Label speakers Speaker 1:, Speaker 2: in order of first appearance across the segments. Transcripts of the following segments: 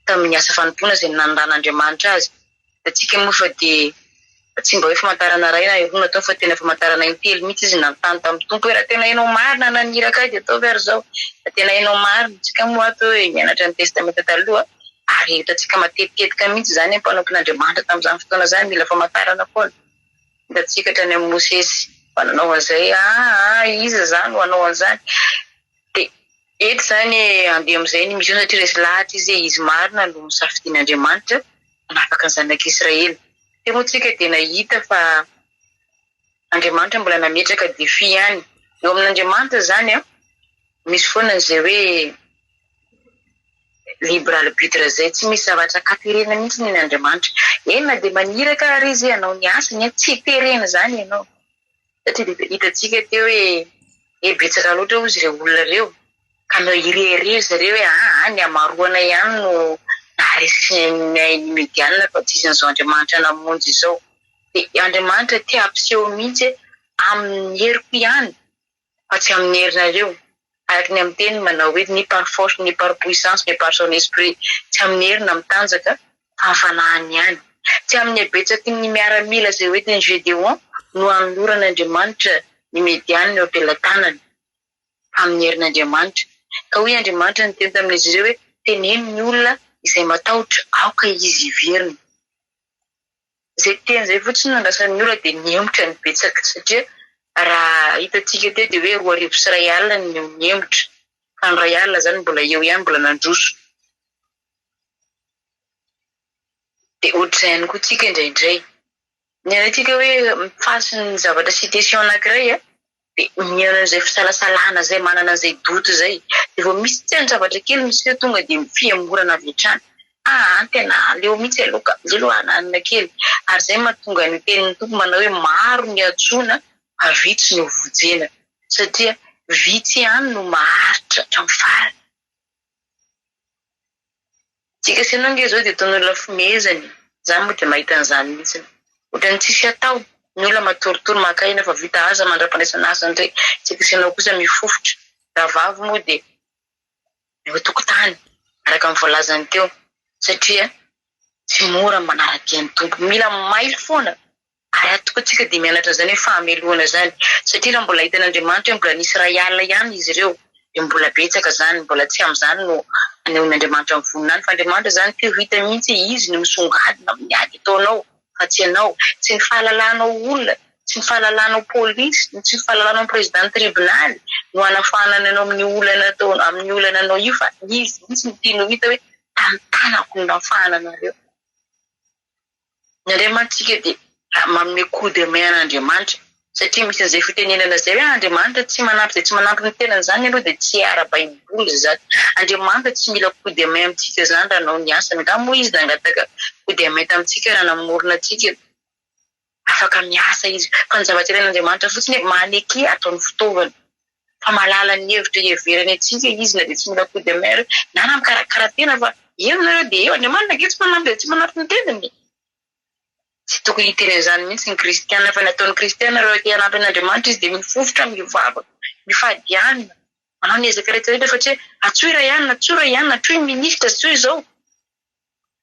Speaker 1: tamin'ny asa fanompoana izay nanirahan'Andriamanitra azy. Hitantsika moa fa dia tsy mba hoe famantarana iray na roa nataony fa tena famantarana intelo mihitsy izy nanontany tamin'ny Tompo hoe raha tena ianao marina naniraka ahy dia ataovy ary izao. Raha tena ianao marina. Isika moa ato hoe mianatra ny Testamenta Taloha ary hitantsika matetitetika mihitsy izany hoe mpanompon'Andriamanitra tamin'izany fotoana izany mila famantarana foana. Hitantsika hatrany amin'i Mosesy fa nanao an'izay, aa iza izany no hanao an'izany? Dia eto izany handeha amin'izay ny mission satria resy lahatra izy hoe izy marina no nosafidian'Andriamanitra hanafaka ny zanak'Israely. Teo moa tsika dia nahita fa Andriamanitra mbola nametraka défi ihany. Eo amin'Andriamanitra izany an, misy foana izay hoe libre arbitre izay, tsy misy zavatra katerena mihitsy ny an'Andriamanitra. Eny na dia maniraka ary izy hanao ny asany an, tsy terena izany ianao. Satria dia hitantsika teo hoe eh betsaka loatra hozy ireo olona ireo ka mba hirehareha ry zareo hoe aa ny hamaroana ihany no naharesy ny Midianina fa tsy izy an'izao Andriamanitra namonjy izao. Dia Andriamanitra te hampiseho mihitsy hoe amin'ny heriko ihany fa tsy amin'ny herinareo. Araka ny amin'ny teniny manao hoe ni par force ni par puissance mais par son esprit, tsy amin'ny hery na amin'ny tanjaka fa amin'ny fanahiny ihany. Tsy amin'ny habetsaky ny miaramila izay hoentin'i Gédéon no hanoloran'Andriamanitra ny Medianina eo am-pelatanany, fa amin'ny herin'Andriamanitra. Ka hoy Andriamanitra niteny tamin'izy ireo hoe, Teneno ny olona izay matahotra, aoka izy hiverina. Izay teny izay fotsiny no andrasan'ny olona dia nihemotra ny betsaka satria raha hitantsika teo dia hoe 2100 no nihemotra fa ny 1000 izany mbola eo ihany mbola nandroso. Dia ohatr'izay ihany koa tsika indraindray. Ny antsika hoe mifatsy ny zavatra citation anankiray dia mihaino an'izay fisalasalana izay, manana an'izay doute izay. Dia vao misy tsen-javatra kely miseho tonga dia fihemorana avy hatrany. Aa tena aleo mihitsy aloha ka, aleo aloha hananina kely. Ary izay no mahatonga ny tenin'ny Tompo manao hoe maro ny antsoina fa vitsy no vonjena. Satria vitsy ihany no maharitra hatramin'ny farany. Tsika sy ianao nge zao dia ataon'olona fomezana e! Za moa dia mahita an'izany mihitsiny. Ohatran'ny tsisy atao, ny olona matoritory maka aina fa vita asa mandra-pandraisana asa indray, tsika sy ianao kosa mifofotra. Rahavavy moa dia eo an-tokotany araka ny voalazany teo satria tsy mora ny manara-dia ny Tompo. Mila mailo foana. Ary ato koa tsika dia mianatra an'izany hoe fahamelohana izany, satria raha mbola hitan'Andriamanitra hoe mbola nisy 1000 ihany izy ireo, dia mbola betsaka izany, mbola tsy amin'izany no anehoan'Andriamanitra ny voninahiny, fa Andriamanitra izany te ho hita mihitsy hoe Izy no misongadina amin'ny ady ataonao, fa tsy ianao. Tsy ny fahalalanao olona, tsy ny fahalalanao polisy, tsy ny fahalalanao président tribonaly no hanafahana anao amin'ny olana atao, amin'ny olana anao io, fa Izy mihitsy no tiany ho hita hoe tamin'ny tanako no nafahana anareo. Ny Andriamanitsika dia manome coup de main an'Andriamanitra satria misy an'izay fitenenana izay hoe Andriamanitra tsy manampy izay tsy manampy ny tenany izany aloha dia tsy ara-baiboly izany. Andriamanitra tsy mila coup de main amintsika izany raha hanao ny asany. Angaha moa izy nangataka coup de main tamintsika raha namorona antsika? Afaka miasa izy. Fa ny zavatra ilain'Andriamanitra fotsiny hoe maneke ataony fitaovana. Fa mahalala ny hevitra iheverany antsika izy na dia tsy mila coup de main ary na na mikarakara tena fa eo nareo dia eo. Andriamanitra ange tsy manampy izay tsy manampy ny tenany e. Tsy tokony hiteny an'izany mihitsy ny kristiana fa ny ataon'ny kristiana raha te hanampy an'Andriamanitra izy dia mifofotra, mivavaka, mifady hanina, manao ny ezaka rehetra rehetra fa tsy hoe antsoy ray anona, antsoy ray anona, antsoy ministra, antsoy izao.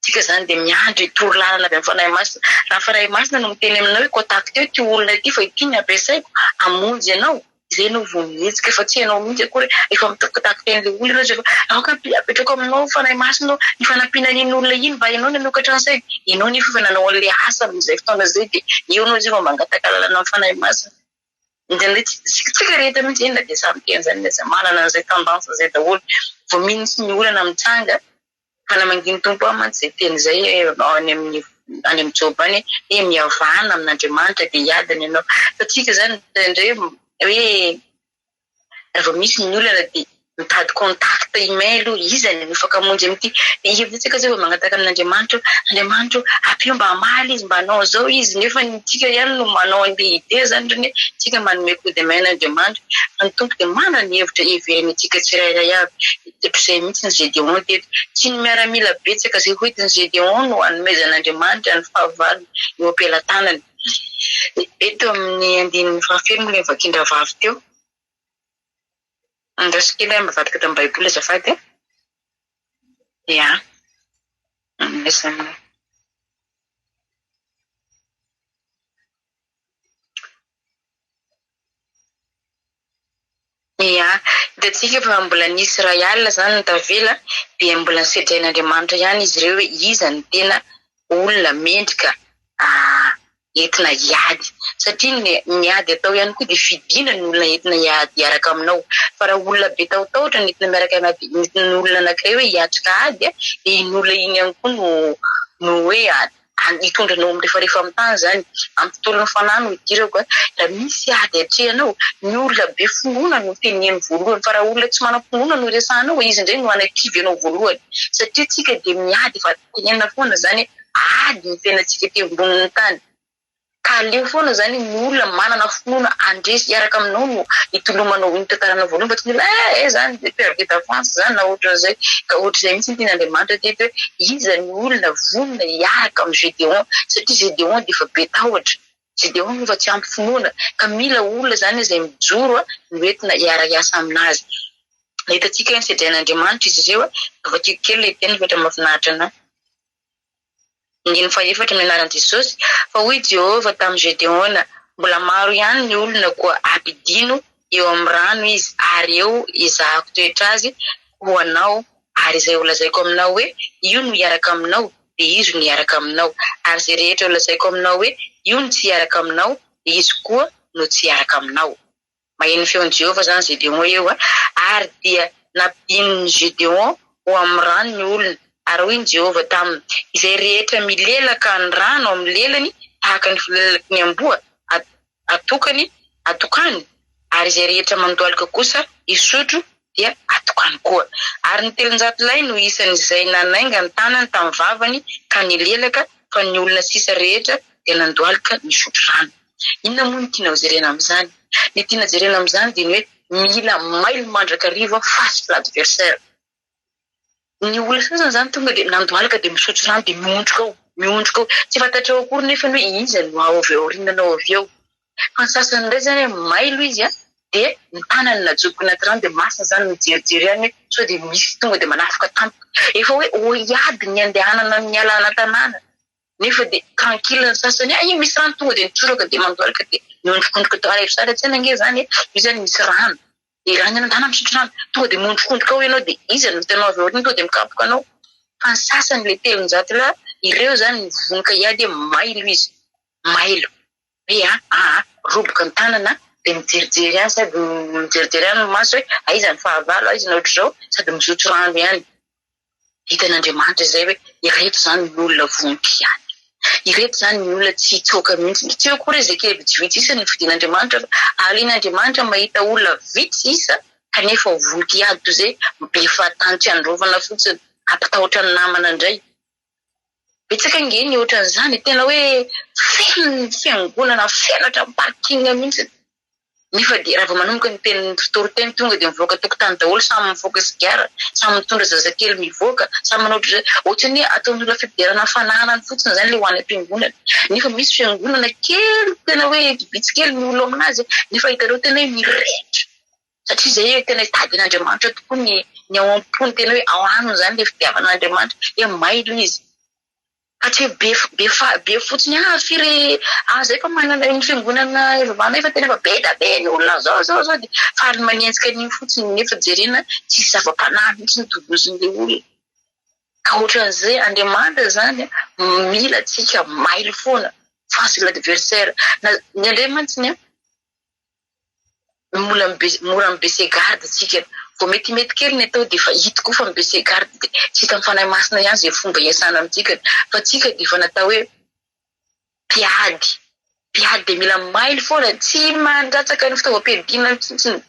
Speaker 1: Tsika izany dia miandry torolalana avy amin'ny Fanahy Masina. Raha ny Fanahy Masina no miteny aminao hoe contacteo ity olona ity fa ity ny ampiasaiko hamonjy anao, izay ianao vao mihetsika fa tsy ianao mihitsy akory efa mi-contacter an'ilay olona ianao izay efa aoka apetrako aminao Fanahy Masina ô ny fanampiana an'iny olona iny mba ianao nanokatra ny sainy, ianao nefa efa nanao an'ilay asa amin'izay fotoana izay dia eo ianao izay vao mangataka lalana amin'ny Fanahy Masina. Indraindray tsika rehetra mihitsy eny na dia izaho miteny izany aza manana an'izay tendance izay daholo vao misy ny olana mitranga Fa namangian'ny Tompo ahy mantsy izay teny izay any amin'ny any amin'i Joba any hoe mihavana amin'Andriamanitra dia hiadana ianao. Fa tsika izany indraindray hoe raha vao misy ny olana dia mitady contact email aloha, iza no afaka hamonjy amin'ity. Dia heverintsika izay vao mangataka amin'Andriamanitra hoe Andriamanitra ô, ampio mba hamaly izy, mba hanao an'izao izy, nefa tsika ihany no manao an'ilay idée izany ohatran'ny hoe tsika manome coup de main an'Andriamanitra. Fa ny Tompo dia manana ny hevitra heveriny antsika tsirairay avy. Ohatr'izay mihitsy ny Gédéon teto. Tsy ny miaramila betsaka izay hoentin'i Gédéon no hanomezan'Andriamanitra ny fahavalony eo am-pelatanany. Eto amin'ny andininy fahafeno moa ilay novakian-drahavavy teo. Andraso kely aho mivadika tamin'ny Baiboly azafady a. Ya. aminay samy. Ia, hitantsika fa mbola nisy iray alina izany ny tavela dia mbola nosedrain'Andriamanitra ihany izy ireo hoe iza no tena olona mendrika entina hiady. Satria ny ny ady atao ihany koa dia fidiana ny olona entina hiady hiaraka aminao. Fa raha olona be tahotahotra no entina miaraka miady, entin'ny olona anankiray hoe hiatrika ady dia iny olona iny ihany koa no no hoe hitondra anao mirefarefa amin'ny tany izany. Amin'ny tontolon'ny fanahy no idirako a. Raha misy ady atrehanao, ny olona be finoana no teneno voalohany. Fa raha olona tsy manam-pinoana no resahanao, izy indray no hanakivy anao voalohany. Satria tsika dia miady efa tenenina foana izany hoe ady ny fiainantsika ety ambonin'ny tany. Ka aleo foana izany ny olona manana finoana handresy hiaraka aminao no hitolomanao iny tantaranao voalohany fa tsy ny olona eh eh zany de perdu d'avance zany na ohatran'izay. Ka ohatr'izay mihitsy ny tian'Andriamanitra teto hoe iza ny olona vonona hiaraka amin'i Gédéon satria Gédéon dia efa be tahotra, Gédéon efa tsy ampy finoana ka mila olona izany izay mijoro no entina hiara-hiasa aminazy. Hitantsika hoe nosedrain'Andriamanitra izy ireo, vakiko kely ilay teny fa ohatran'ny mahafinaritra anah. Andininy fahefatra amin'ny anaran'i Jesosy, Fa hoy Jehovah tamin'i Gedeona, Mbola maro ihany ny olona, koa ampidino eo amin'ny rano izy, ary eo hizahako toetra azy ho anao, ary izay holazaiko aminao hoe, Io no hiaraka aminao, dia izy no hiaraka aminao, ary izay rehetra holazaiko aminao hoe, Io no tsy hiaraka aminao, dia izy koa no tsy hiaraka aminao. Maheno ny feon'i Jehovah izany Gédéon eo, ary dia nampidinin'i Gédéon ho amin'ny rano ny olona. Ary hoy ny Jehovah taminy, Izay rehetra milelaka ny rano amin'ny lelany tahaka ny filelaky ny amboa, atokany, atokany, ary izay rehetra mandohalika kosa hisotro, dia atokany koa. Ary ny 300 lahy no isan'izay nanainga ny tanany tamin'ny vavany ka nilelaka, fa ny olona sisa rehetra dia nandohalika nisotro rano. Inona moa no tiana hojerena amin'izany? Ny tiana jerena amin'izany dia ny hoe mila mailo mandrakariva face l'adversaire. Ny olona sasany izany tonga dia nandohalika dia misotro rano dia miondrika ao, miondrika ao. Tsy fantatrao akory nefa ny hoe iza no ao avy aoriananao avy eo. Fa ny sasany indray izany hoe mailo izy an, dia ny tanany najoboka anaty rano dia masina izany mijerijery ihany hoe sao dia misy tonga dia manafika tampoka. Efa hoe hiady ny andehanana miala an-tanàna. Nefa dia tranquille ny sasany, ah iny misy rano tonga dia mitsoraka dia mandohalika dia miondrikondrika tao, alaivo sary an-tsaina ange izany e, io izany misy rano, dia rano eny an-tanana misotro rano, tonga dia miondrikondrika ao ianao dia iza no hitanao avy aoriana tonga dia mikapoka anao, fa ny sasany ilay 300 lahy ireo izany mivonoka hiady hoe mailo izy, mailo, hoe ah ah roboka ny tanana dia mijerijery ihany sady mijerijery ihany ny maso hoe aiza ny fahavalo, aiza ny ohatr'izao, sady misotro rano ihany. Hitan'Andriamanitra izay hoe ireto izany ny olona vonon-kiady. Ireto izany ny olona tsy hitsoaka mihitsy. Tsy eo akory izay kely vitsivitsy isa no fidin'Andriamanitra fa aleon'Andriamanitra mahita olona vitsy isa kanefa ho vonon-kiady toy izay be fahatany tsy androvana fotsiny hampitahotra ny namana indray. Betsaka ange ny ohatran'izany e, tena hoe feno ny fiangonana, feno hatramin'ny parking mihitsy. Nefa dia raha vao manomboka ny teny mpitoriteny tonga dia mivoaka tokotany daholo, samy mifoka sigara, samy mitondra zazakely mivoaka, samy manao ohatr'izay. Ohatran'ny hoe ataon'ny olona fiderana fananany fotsiny izany ilay ho any am-piangonana. Nefa misy fiangonana kely tena hoe vitsy kely ny olona ao aminazy nefa hitanao tena hoe mirehitra. Satria izay hoe tena hitady an'Andriamanitra tokoa ny ny ao am-pony, tena hoe ao aminy izany ilay fitiavana an'Andriamanitra, hoe mailo izy. Fa tsy hoe be be fa be fotsiny ah firy ah zay fa manana ny fiangonana ivavahana efa tena efa be da be ny olona zao zao zao dia faly manenjika an'iny fotsiny nefa jerena tsisy zava-panahy mihitsy ny tovozin'ilay olona. Ka ohatran'izay Andriamanitra izany mila antsika mailo foana face l'adversaire. Na indraindray mantsy ny Mbola mora mi-baisser garde tsika, vao metimety kely ny atao dia efa hita koa fa mi-baisser garde dia tsy hitan'ny Fanahy Masina ihany izay fomba hiasana amintsika fa tsika dia efa natao hoe mpiady, mpiady dia mila mailo foana, tsy mandratsaka ny fitaovam-piadiana mihitsy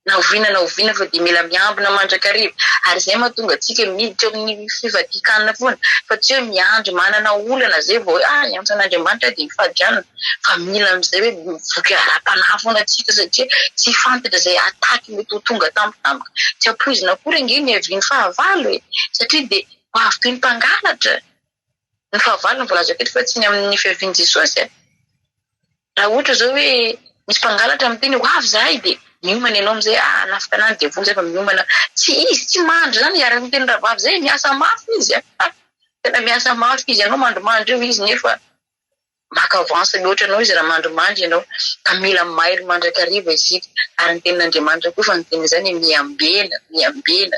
Speaker 1: na oviana na oviana fa dia mila miambina mandrakariva ary izay mahatonga antsika miditra ao amin'ny fivadikanina foana fa tsy hoe miandry manana olana izay vao hoe ah hiantso an'Andriamanitra aho dia hifady hanina fa mila amin'izay hoe mivoky ara-panahy foana tsika satria tsy fantatra izay attaque mety ho tonga tampotampoka. Tsy ampoizina akory ange ny havian'ny fahavalo e! Satria dia ho avy toy ny mpangalatra ny fahavalo no voalazako eto fa tsy ny amin'ny fiavian'i Jesosy e! Raha ohatra izao hoe misy mpangalatra miteny ho avy izahay dia miomana ianao amin'izay ah hanafika anah ny devoly izay fa miomana. Tsy izy tsy mandry izany araka ny tenin'ny rahavavy izay, miasa mafy izy a! Tena miasa mafy izy, ianao mandrimandry eo izy nefa maka avance mihoatra anao izy raha mandrimandry ianao. Ka mila mailo mandrakariva isika. Ary ny tenin'Andriamanitra koa fa niteny izany hoe miambena, miambena.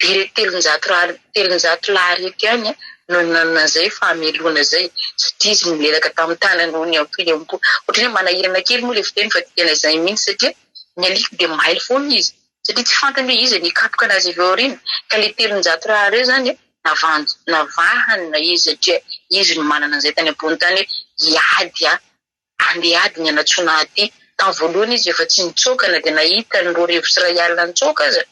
Speaker 1: Dia ireto 300 ra, 300 lahy ireto ihany no nanana an'izay fahamelohana izay satria izy nilelaka tamin'ny tanany noho ny ampoiampo. Ohatran'ny hoe manahirana kely moa ilay fiteny fa tena izay mihitsy satria ny alika dia mailo foana izy satria tsy fantany hoe iza ny hikapoka anazy avy ao aoriana. Ka ilay 300 raha ireo izany navahana izy satria izy no manana an'izay tany am-pony tany hoe hiady aho, handeha ady ny anatsoina ahy aty. Tamin'ny voalohany izy efa tsy nitsoaka na dia nahita ny 2000 sy 1000 nitsoaka aza.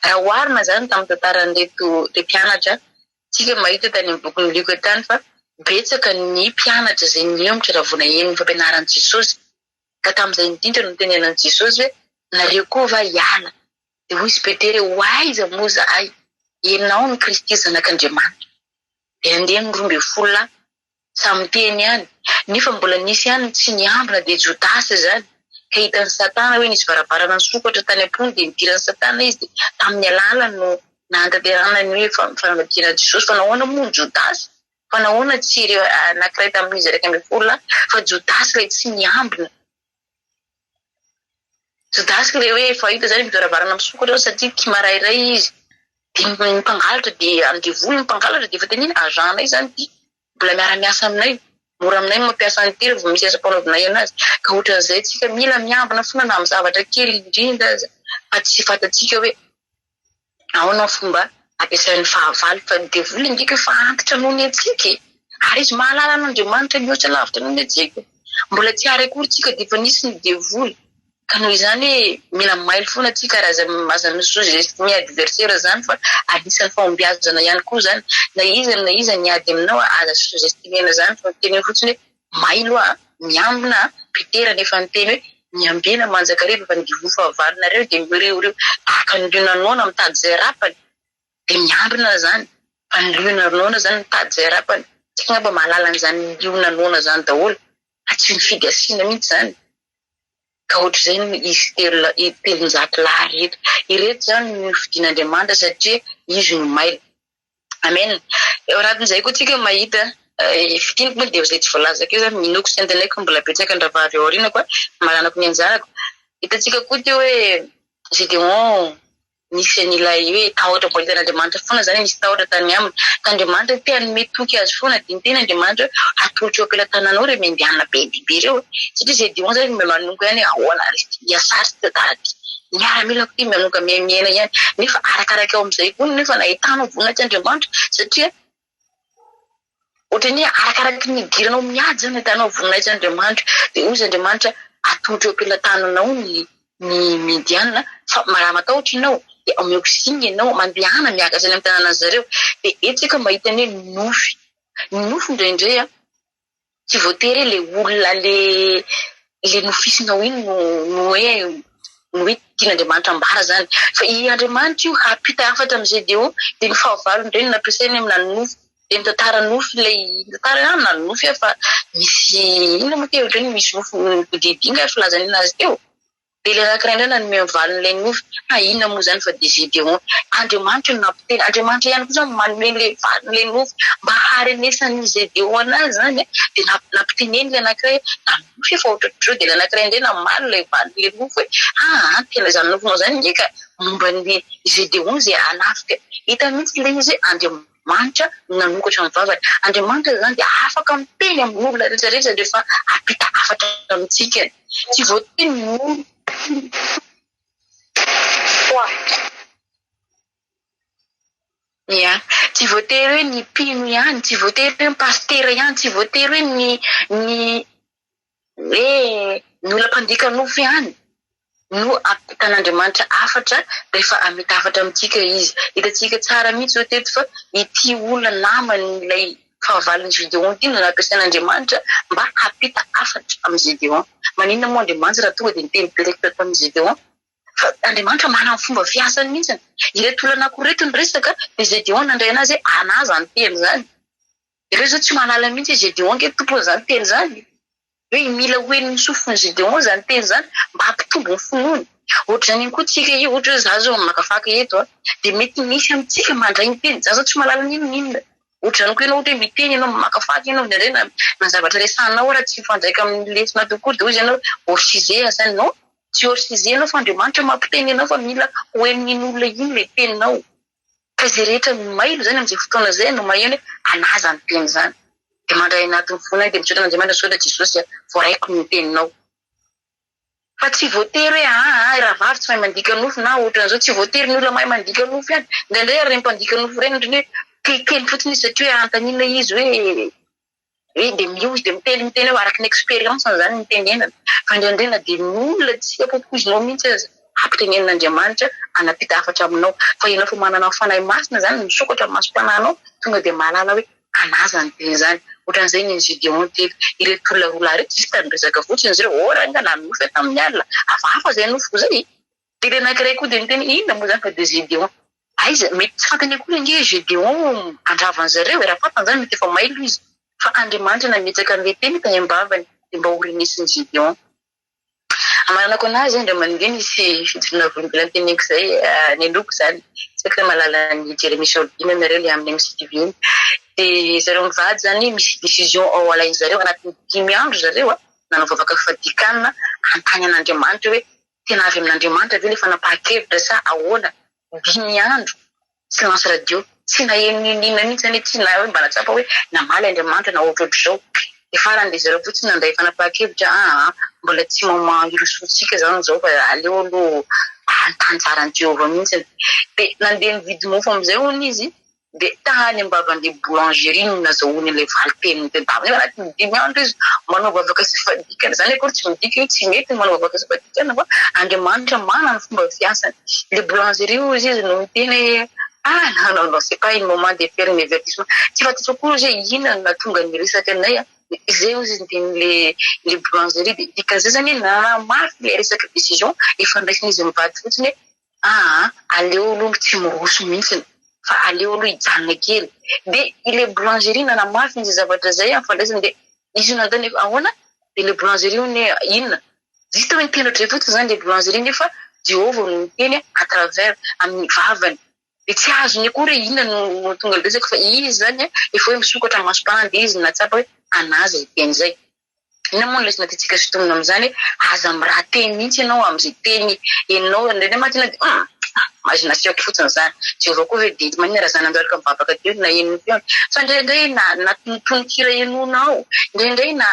Speaker 1: Raha oharina izany tamin'ny tantaran'ireto mpianatra, tsika mahita tany amin'ny bokin'i Lioka tany fa betsaka ny mpianatra izay nihemotra raha vao naheno ny fampianaran'i Jesosy. Ka tamin'izay indrindra no nitenenan'i Jesosy hoe, Nareo koa va hiala? Dia hoy izy Petera hoe, Ho aiza moa izahay? Ianao no Kristy Zanak'Andriamanitra. Dia nandeha ny 12 lahy, samy niteny ihany, nefa mbola nisy ihany ny tsy niambina dia Jodasy izany, ka hitan'i Satana hoe nisy varavarana nisokatra tany am-pony dia nidiran'i Satana izy dia tamin'ny alalany no nahatanterahana ny hoe fanambadiana an'i Jesosy. Fa nahoana moa ny Jodasy? Fa nahoana tsy ireo anankiray tamin'izy 11 lahy fa Jodasy ilay tsy niambina? Jodasy ilay hoe efa hita izany ny varavarana misokatra ao satria tia marairay izy. Dia ny mpangalatra dia andevoly ny mpangalatra dia efa teneniny agent-nay izany ity, mbola miara-miasa aminay, mora aminay ny mampiasa an'ity rehefa vao misy asa ampanaovinay anazy. Ka ohatran'izay tsika mila miambina foana na amin'ny zavatra kely indrindra aza fa tsy fantatsika hoe ahoana ny fomba ampiasain'ny fahavalo fa ny devoly ange ka efa antitra noho ny antsika e! Ary izy mahalala an'Andriamanitra mihoatra lavitra noho ny antsika. Mbola tsy ary akory tsika dia efa nisy ny devoly. Ka noho izany hoe mila mailo foana tsika ary aza aza mi-sous-estimer adversaire izany fa anisan'ny fahombiazana ihany koa izany. Na iza na iza miady aminao aza sous-estimer-na izany fa teneno fotsiny hoe mailo aho, miambina aho. Petera nefa niteny hoe miambena manjakariva fa ny devoly fahavalonareo dia mirehoreho tahaka ny liona noana mitady izay rapany. Dia miambina izany fa ny liona noana izany mitady izay rapany. Tsika angamba mahalala an'izany liona noana izany daholo fa tsy mifidy asiana mihitsy izany. Ka ohatr'izay no izy telo 300 lahy ireto. Ireto izany no nofidin'Andriamanitra satria izy no mailo. Amen. Eo anatin'izay koa tsika mahita fintiniko moa dia izay tsy voalazako eo izany minoako sy antenaiko mbola betsaka ny rahavavy ao aorianako maranako ny anjarako. Hitantsika koa teo hoe Gédéon nisy an'ilay hoe tahotra mbola hitan'Andriamanitra foana izany, nisy tahotra tany aminy. Ka Andriamanitra te hanome toky azy foana, dia niteny Andriamanitra hoe atolotro eo am-pelatananao ireo Midianina be dia be ireo. Satria Gédéon izany mba manomboka ihany hoe ahoana ary izy ity, hiasary ity tantara ity. Ny miaramilako ity manomboka miha-mihena ihany. Nefa arakaraka eo amin'izay koa nefa nahitana voninahitr'Andriamanitra satria ohatran'ny hoe arakaraka ny nidiranao amin'ny ady izany ahitanao voninahitr'Andriamanitra. Dia hoy izy Andriamanitra, atolotro eo am-pelatananao ny ny Midianina, fa raha matahotra ianao dia omeko signe ianao, mandehana miakatra any amin'ny tanànan'ny zareo. Dia eto isika mahita ny hoe nofy. Ny nofy indraindray an, tsy voatery hoe ilay olona ilay ilay nofisinao iny no no hoe no hoe tian'Andriamanitra ambara izany. Fa i Andriamanitra io hampita hafatra amin'i Gédéon, dia ny fahavalony indray no nampiasainy amina nofy. Dia mitantara nofy ilay mitantara hoe nanonofy aho fa misy inona moa teo ohatran'ny hoe misy nofy mikodidinga angaha filazany anazy teo. Dia ilay anankiray indray nanome ny valin'ilay nofy, ha inona moa izany fa dia Gédéon. Andriamanitra no nampiteny, Andriamanitra ihany koa izany manome an'ilay valin'ilay nofy mba haharenesan'i Gédéon anazy izany an, dia nampiteneny ilay anankiray hoe nanonofy aho fa ohatrohatr'izao, dia ilay anankiray indray namaly ilay valin'ilay nofy hoe aa tena izany nofinao izany ange ka momba an'i Gédéon izay hanafika. Hita mihitsy ilay izy hoe Andriamanitra. Andriamanitra no nanokatra ny vavany. Andriamanitra izany dia afaka miteny amin'ny olona rehetra rehetra rehefa hampita hafatra amintsika. Tsy voatery ny olona. Ya, tsy voatery hoe ny mpino ihany, tsy voatery hoe ny pasitera ihany, tsy voatery hoe ny ny hoe ny olona mpandika nofo ihany no ampitan'Andriamanitra hafatra rehefa hamita hafatra amintsika Izy. Hitantsika tsara mihitsy izao teto fa ity olona naman'ilay fahavalon'i Gédéon ity no nampiasain'Andriamanitra mba hampita hafatra amin'i Gédéon. Maninona moa Andriamanitra raha tonga dia niteny direct tamin'i Gédéon? Fa Andriamanitra manana ny fomba fiasany mihitsy. Ireto olona anankiroa ireto niresaka dia Gédéon nandray anazy hoe anà izany teny izany. Ireo izao tsy mahalala mihitsy hoe Gédéon ange tompon'izany teny izany. Hoe mila ho henon'ny sofin'i Gédéon izany teny izany mba hampitombo ny finoany. Ohatr'izany ihany koa tsika io, ohatra hoe za zao makafaka eto a, dia mety misy amintsika mandray ny teny, za zao tsy mahalala n'inon'inona. Ohatr'izany koa ianao ohatra hoe miteny ianao, makafaka ianao, indraindray na na ny zavatra resahanao ara tsy mifandraika amin'ny lesona tokoa dia hoy izy ianao hors sujet aza non, tsy hors sujet ianao fa Andriamanitra mampiteny anao fa mila ho henon'iny olona iny ilay teninao. Ka izay rehetra mailo izany amin'izay fotoana izay no maheno hoe an'ahy izany teny izany. Dia mandray anatin'ny fony any dia misaotra an'Andriamanitra, misaotra Jesosy a, voaraiko ny teninao. Fa tsy voatery hoe aa rahavavy tsy mahay mandika nofy na ohatran'izao, tsy voatery ny olona mahay mandika nofy ihany. Indraindray ary ireny mpandika nofy ireny ohatran'ny hoe te hiteny fotsiny izy satria hoe anontaniana izy hoe hoe dia miozy dia miteny miteny hoe araka ny expérience-ny izany ny itenenana. Fa indraindray na dia ny olona tsy ampoipoizinao mihitsy aza ampitenenin'Andriamanitra hanapita hafatra aminao. Fa ianao efa manana ny Fanahy Masina izany, misokatra ny masom-panahinao, tonga dia mahalala hoe Anazy zany teny zany. Ohatran'izay ny an'i Gédéon teto. Ireto olona roa lahy ireto juste niresaka fotsiny izy ireo, oh rangah nanonofy aho tamin'ny alina, hafahafa izay nofiko izay. Dia ilay anankiray koa dia niteny, inona moa izany fa dia Gédéon. Aiza, mety tsy fantany akory ange Gédéon handrava an'zareo e, raha fantany izany mety efa mailo izy. Fa Andriamanitra nametraka an'ilay teny tany am-bavany dia mba ho renesin'i Gédéon. Hamaranako anazy indray mandeha nisy fijoroana volombelona noteneniko izay nenoko izany, tsy haiko raha mahalala an'i Jeremie Jordi nareo ilay amin'ny MCTV iny. Dia zareo mivady izany misy décision ao alain'ny zareo anatin'ny dimy andro zareo a, nanao vavaka fifadian-kanina hanontany an'Andriamanitra hoe tena avy amin'Andriamanitra ve ilay fanapahan-kevitra sa ahoana, dimy andro silence radio, tsy naheno n'inon'inona mihitsy zany tsy na hoe mba nahatsapa hoe namaly Andriamanitra na ohatrohatr'izao, dia farany dia zareo fotsiny nandray fanapahan-kevitra aa mbola tsy moment hirosoantsika zany izao fa aleo aloha hanontany tsara an'i Jehovah mihitsy, dia nandeha nividy mofo amin'izay hono izy dia tany am-bavan'ilay boulangerie no nazahoany ilay valin-teny notadiaviny, nefa anatin'ny dimy andro izy manao vavaka sy fadikana, izany akory tsy midika hoe tsy mety ny manao vavaka sy fadikana fa Andriamanitra manana ny fomba fiasany. Le boulangerie hozy izy no niteny hoe ah non non non c'est pas une moment de faire un avertissement, tsy fantatro akory hozy hoe inona no nahatonga ny resaka anay an, izay hozy izy niteny le le boulangerie, dia dikan'izay zany hoe nanamafy ilay resaka décision efa niraisin'izy mivady fotsiny hoe aa aleo aloha tsy miroso mihitsy fa aleo aloha hijanona kely, dia ilay boulangerie nanamafy an'izay zavatra izay amin'ny fandraisany dia izy nanontany hoe ahoana, dia ilay boulangerie hono hoe inona, Juste hoe niteny ohatr'izay fotsiny izany ilay boulangerie nefa Jehovah no niteny à travers amin'ny vavany. Dia tsy azony akory hoe inona no tonga ny resaka fa izy izany efa hoe misokatra ny masom-panahy dia izy no nahatsapa hoe an'azy izay teny izay. Inona moa no lesona tiantsika sintomina amin'izany hoe aza miraha-teny mihitsy ianao amin'izay teny henonao. Indraindray mantsy ianao dia hum! Imagination-ko fotsiny izany. Jehovah koa ve dia maninona raha za nandohalika mivavaka teo no naheno ny feony. Fa indraindray na na tononkira henoinao, indraindray na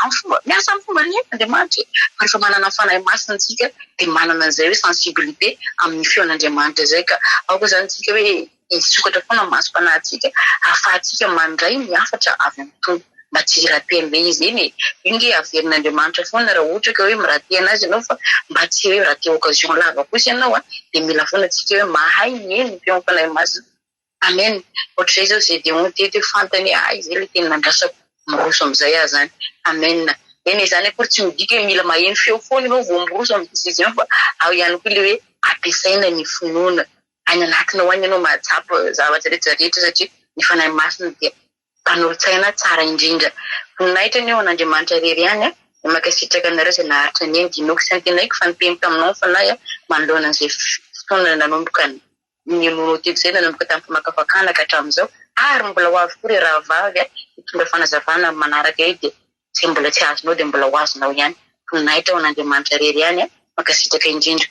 Speaker 1: amin'ny fomba, miasa amin'ny fomba rehetra Andriamanitra e. Fa rehefa manana ny Fanahy Masina isika dia manana an'izay hoe sensibilité amin'ny feon'Andriamanitra izay ka aoka izany isika hoe hisokatra foana ny masom-panahintsika ahafahantsika mandray ny hafatra avy amin'ny Tompo. Mba tsy hi-rater an'ilay izy eny e! Io nge averin'Andriamanitra foana raha ohatra ka hoe mi-rater an'azy ianao fa mba tsy hoe rater occasion lava kosa ianao an! Dia mila foana tsika hoe mahay mihaino ny feon'ny Fanahy Masina. Amen! Ohatr'izay izao Gédéon teto hoe fantany hoe hay izay ilay teny nandrasako, miroso amin'izay aho izany. Amen! Eny e, izany akory tsy midika hoe mila maheno feo foana ianao vao miroso amin'ny décision fa ao ihany koa ilay hoe ampiasaina ny finoana. Any anatinao any ianao mahatsapa zavatra rehetra rehetra satria ny Fanahy Masina dia Mpanolotsaina tsara indrindra. Voninahitra anie ho an'Andriamanitra irery ihany a! Dia mankasitraka anareo izay naharitra nihaino. Dinoako sy antenaiko fa niteny taminao ny Fanahy a, manoloana an'izay fotoana nanomboka nihainoanao teto izay, nanomboka tamin'ny famakafakana ka hatramin'izao, ary mbola ho avy koa ry rahavavy a, hitondra fanazavana amin'ny manaraka eo dia izay mbola tsy azonao dia mbola ho azonao ihany. Voninahitra ho an'Andriamanitra irery ihany a! Mankasitraka indrindra.